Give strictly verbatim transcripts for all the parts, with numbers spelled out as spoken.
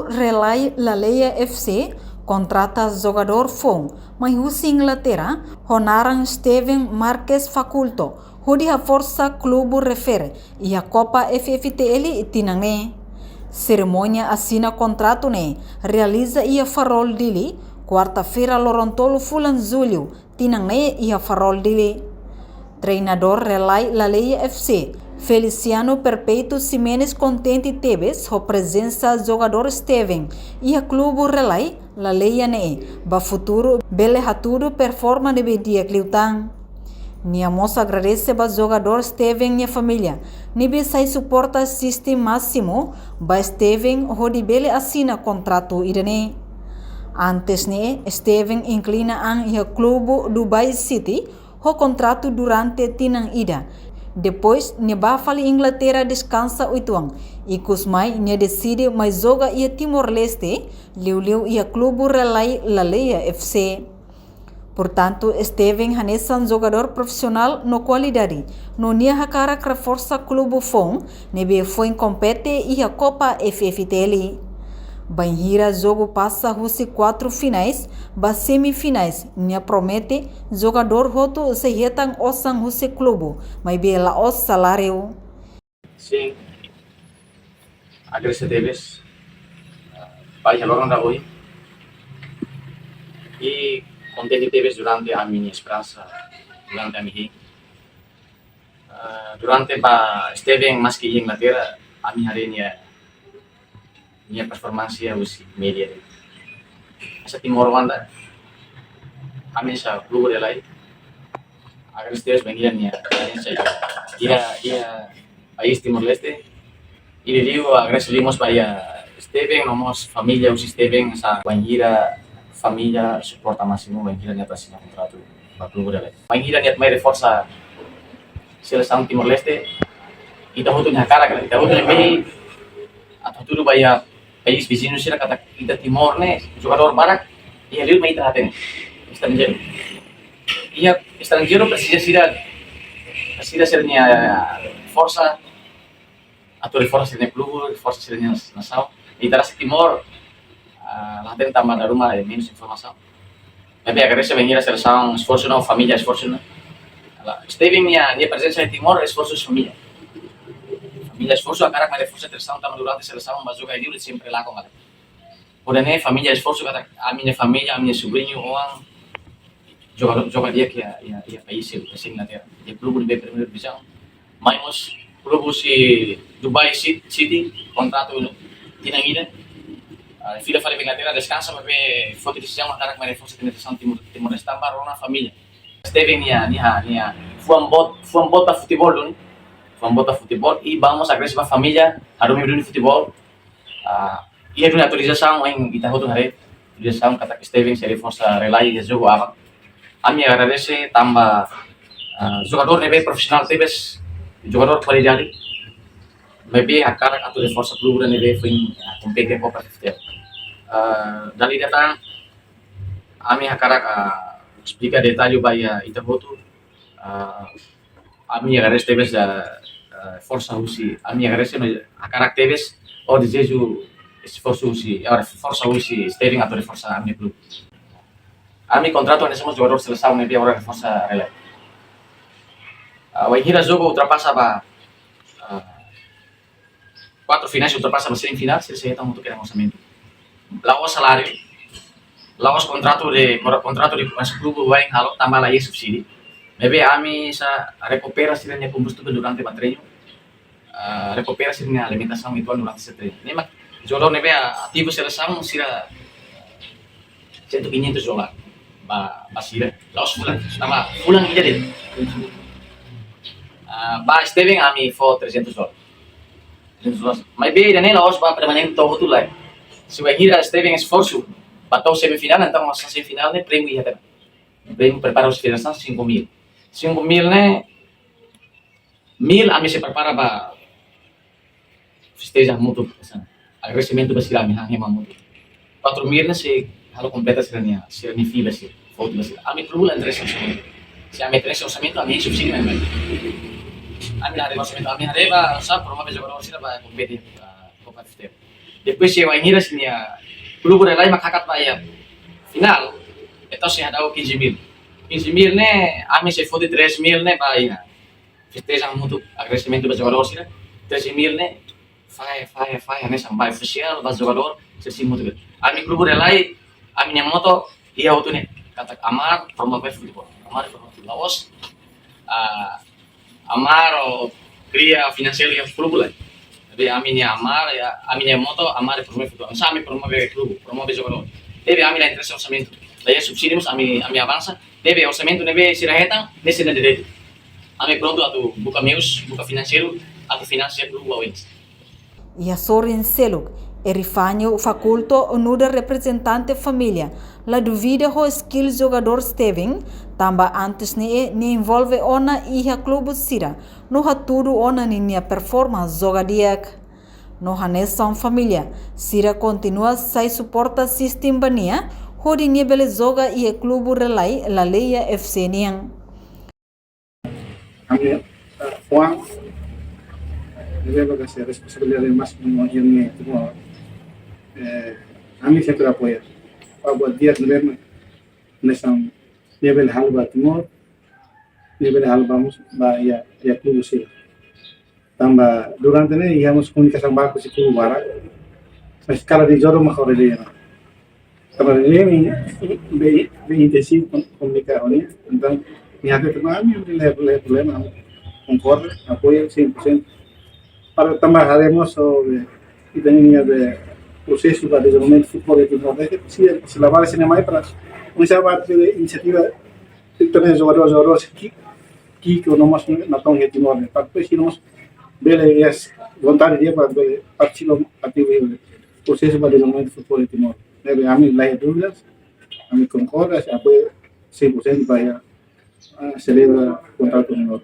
Relay Laleia F C kontrata jogadór foun mai husi Inglaterra, ho naran Steven Marques Faculto, hodi haforsa klube refere iha Copa F F T L tinan ne'e. Serimónia asina kontratu ne'e realiza iha Farol Dili, kuarta-feira loron tolu fulan Jullu, tinan ne'e iha Farol Dili. Treinadór Relay Laleia F C, Feliciano Perpeito Ximenes kontente tebes ho prezensa jogadór Steven iha klube Relay Laleia ne'e, ba futuru bele hatudu performa ne'ebé di'ak liután. Nia mós agradese ba jogadór Steven nia família, ne'ebé sai suporta asiste másimu ba Steven hodi bele asina kontratu ida-ne'e. Antes ne'e, Steven inklina an iha klube Dubai City ho kontratu durante tinan ida. Depois, nia bá fali Inglaterra deskansa uitoan, ikus mai nia deside mai joga iha Timor-Leste, liuliu iha klube Relay Laleia F C. Portantu, Steven hanesan jogadór profisionál no kualidade, no nia hakarak reforsa klube foun ne'ebé foin kompete iha Copa F F T L. Bainhira jogu pasa husi kuartu finais ba semifinais, nia promete jogadór hotu sei hetan osan husi klube, maibé la'ós saláriu. Sin, agradese tebes. Ah, pai, loron ida ohin. I kontente tebes durante ami-nia esperansa, durante ami-nia, ah, durante ba Steven maski iha Inglaterra, ami haree nia, nia performansa husi média de'it. Hanesan timoroan ida, ami hanesan klube Relay, agradese tebes ba nia, nia, nia, iha, iha país Timor-Leste. I liuliu agradese liu mós ba iha Steven, no mós família husi Steven, hanesan bainhira família suporta másimu bainhira nia atu asina kontratu ba klube Relay. Bainhira nia atu mai reforsa selesaun Timor-Leste, ita hotu nia hakarak, ita hotu nia mehi, atu hatudu ba iha país viziñu sira katak ita Timor ne'e jogadór barak, iha liur mai ita hatene, estranjeiru. Iha estranjeiru presiza sira, presiza sira-nia forsa, atu reforsa sira-nia klube, reforsa sira-nia nasaun. Ita rasa Timor, ah, la hatene tanba dala ruma menus informasaun. Maibé agradese bainhira selesaun esforsu no família esforsu no. Ala, Steven nia, nia prezensa iha Timor esforsu família. Família esforsu hakarak mai reforsa selesaun tanba durante selesaun ba joga iha liur sempre lakon katak. Hodi nune'e família esforsu katak ami-nia família, ami-nia subriñu, oan, joga, joga di'ak iha, iha, iha país, iha Inglaterra. Iha klube ne'ebé primeira divizaun. Mai mós klube husi Dubai Ci-, City, kontratu tinan ida. Ah, fila fali ba Inglaterra, deskansa, maibé foti desizaun hakarak mai reforsa selesaun Timor, Timor-Leste tanba rona família. Steven nia, nia, nia fuan boot, fuan boot ba futeból duni. Fuan boot ba futeból, i ba mós agradese ba família, hadomi duni futeból. Ah, iha duni atualizasaun, ohin ita hotu haree atualizasaun katak Steven sei reforsa Relay iha jogu aban. Ami agradese tanba, ah, jogadór ne'ebé profisionál tebes, jogadór kualidade, maibé hakarak atu reforsa klube ne'ebé foin, ah, kompete Copa F F T L. Ah, dala ida tan, ami hakarak, ah, esplika detalle ba iha ita hotu, ah, ami agradese tebes, ah, ah, forsa husi, ami agradese no hakarak tebes, o dezeju esforsu husi, ah, forsa husi Steven atu reforsa ami klube. Ami kontratu hanesan mós jogadór selesaun ne'ebé agora reforsa Relay. Ah, bainhira jogu ultrapasa ba, ah, kuartu finais ultrapasa ba semifinál, sira sei hetan hotu kedas orsamentu. La'ós saláriu, la'ós kontratu de, kontratu de, mas klube wa'in halo tanba la iha subsídiu. Maibé ami sei rekupera sira-nia kombustibel durante ba treinu. Ah, rekupera sira-nia alimentasaun uitoan durante sira treinu. Ne'e mak jogadór ne'ebé ativu selesaun sira cento, quinhentos dólar ba, ba sira. La'ós fulan, tanba fulan ida de'it. Ah, ba Steven ami fó trezentos dólar. Trezentos dólar. Maibé ida-ne'e la'ós ba permanente to'o hotu lae. Se bainhira Steven esforsu ba to'o semifinál, entaun ba semifinál ne'e prémiu iha tebes. Prémiu prepara husi federasaun cinco mil. Cinco mil ne'e, mil ami sei prepara ba festeja hamutuk, agradesimentu ba sira, ami han ema hamutuk. Quatro mil ne'e sei halo kompleta sira-nia, sira-nia fee ba sira, foti ba sira. Ami klube la entrega orsamentu. Se ami entrega orsamentu, ami subsídiu ami. Ami la haree orsamentu, ami haree ba, sa, promove jogadór sira ba kompete, ah, Copa F F T L. Depois se wainhira sira-nia klubu Relai mak hakat ba iha finál, entaun sei hadau quinze mil. Quinze mil ne'e, ami sei foti três mil ne'e ba iha festeja hamutuk, agradesimentu ba jogadór sira. Três mil ne'e, fahe, fahe, fahe, ne'e sampai ofisiál ba jogadór, sira simu hotu. Ami klubu Relai, ami-nia moto iha hotu ne'e, katak amar promove futeból, amar promove futeból. La'ós, ah, amar ou kria finanseiru iha klubu lae. Jadi ami-nia amar, ya, ami-nia moto, amar promove futeból. Hanesan ami promove klubu, promove jogadór. Jadi ami la interese orsamentu. Laiha subsídiu mós ami, ami avansa. Ne'ebé orsamentu ne'ebé sira hetan, ne'e sira-nia direitu. Ami prontu atu buka meius, buka finanseiru, atu finansia klubu ba oin. Iha sorin seluk, Erifanio Faculto nu'udar reprezentante família la duvida ho skill jogadór Steven, tanba antes ne'e nia envolve ona iha klubu sira, no hatudu ona ninia performance joga di'ak. No hanesan família, sira kontinua sai suporta sistema ba nia, hodi nia bele joga iha klubu Relai Laleia F C nian. Ami, eh, Juan, ne'ebé mak sai responsabilidade másimu iha ne'e, Timor. Eh, ami sempre apoia. Ba buat di'ak ne'ebé mak hanesan nia bele halo ba Timor, nia bele halo ba mós, ba iha, iha klubu sira. Tanba durante ne'e iha mós komunikasaun baku husi klubu barak. Mas kala di joru mak hore dia. Tanba ne'e ami bem, bem intensivu komu-, komunika ho nia. Entaun, nia hatete ba ami, ami la, la problema, ami konkorda, apoia cem por cento. Para tanba haree mós, eh, ita-nia, eh, prosesu ba dezenvolvimentu futeból iha Timor-Leste, se, se labarik sira mai para, komesa ba inisiativa, ita-nia jogadór, jogadór sira ki'ik, ki'ik no mós natoon iha Timor ne'e. Para depois sira mós bele, yes, vontade di'ak para bele partisipa ativu iha prosesu ba dezenvolvimentu futeból iha Timor. Ne'ebé ami laiha dúvidas, ami konkorda, sei apoia cem por cento ba iha, ah, selebra kontratu novo.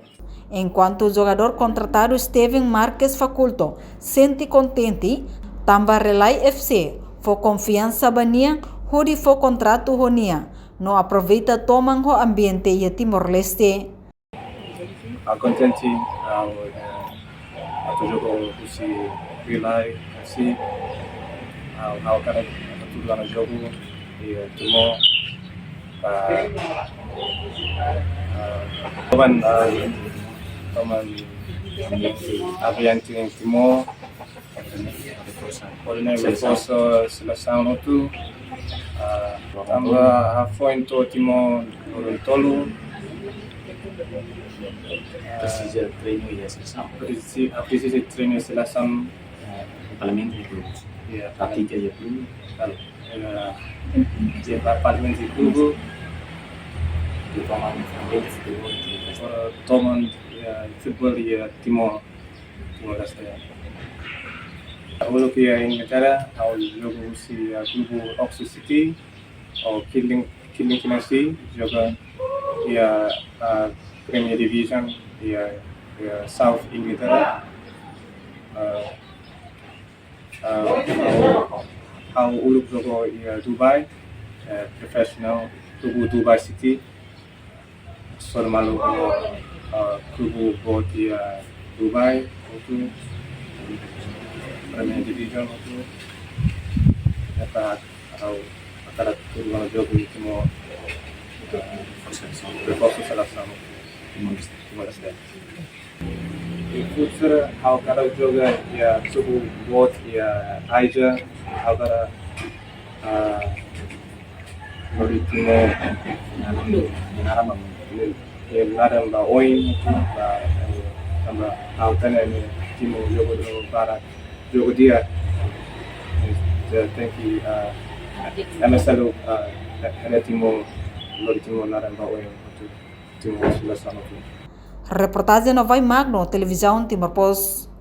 Enkuantu jogadór kontratadu Steven Marques Faculto sente kontente, tanba Relai F C fó konfiansa ba nia, hodi fó kontratu ho nia, no aproveita toman ho ambiente iha Timor-Leste. Ha'u kontente, ha'u, eh, atu joga husi Relai F C, ha'u, ha'u hakarak atu hatudu ha'u-nia jogu iha Timor, ba, eh, toman, eh, toman ambiente iha Timor, hodi nune'e reforsa selesaun hotu, ah, tanba hafoin to'o Timor loron tolu. Presiza treinu iha selesaun. Presi-, ah, presiza treinu iha selesaun. Eh, implementa iha klubu. Ya. Pratika iha klubu. Kal-, eh, ya, pa-, implementa iha klubu. Di toman ambiente futeból. Para toman, ya, futeból iha Timor. Timor-Leste. Uluk iha Inglaterra, ha'u joga husi, ah, klubu Oxford City, ho Kirling, Kirling Kinesi, joga iha, ah, Premier Division, iha, iha South Inglaterra. Ah, ah, ha'u, ha'u uluk joga iha Dubai, eh, professional, klubu Dubai City. Só malu, ah, klubu boot iha Dubai hotu, Premier Division hotu. Ita, ah, ita hatudu ha'u-nia jogu iha Timor, ah, reforsa selesaun Timor-Leste. Timor-Leste. Iha futsal, ha'u hakarak joga iha klubu boot iha Asia, ha'u hakarak, ah, lori Timor nia naran ba, nia naran ba oin, ba, eh, tanba ha'u hatene Timor jogadór barak joga di'ak. Eh, tenke, ah, ema selalu, ah, haree Timor, lori Timor naran ba oin, Timor selesaun hotu. Reportajen Novai Magno, Televizaun Timor Post.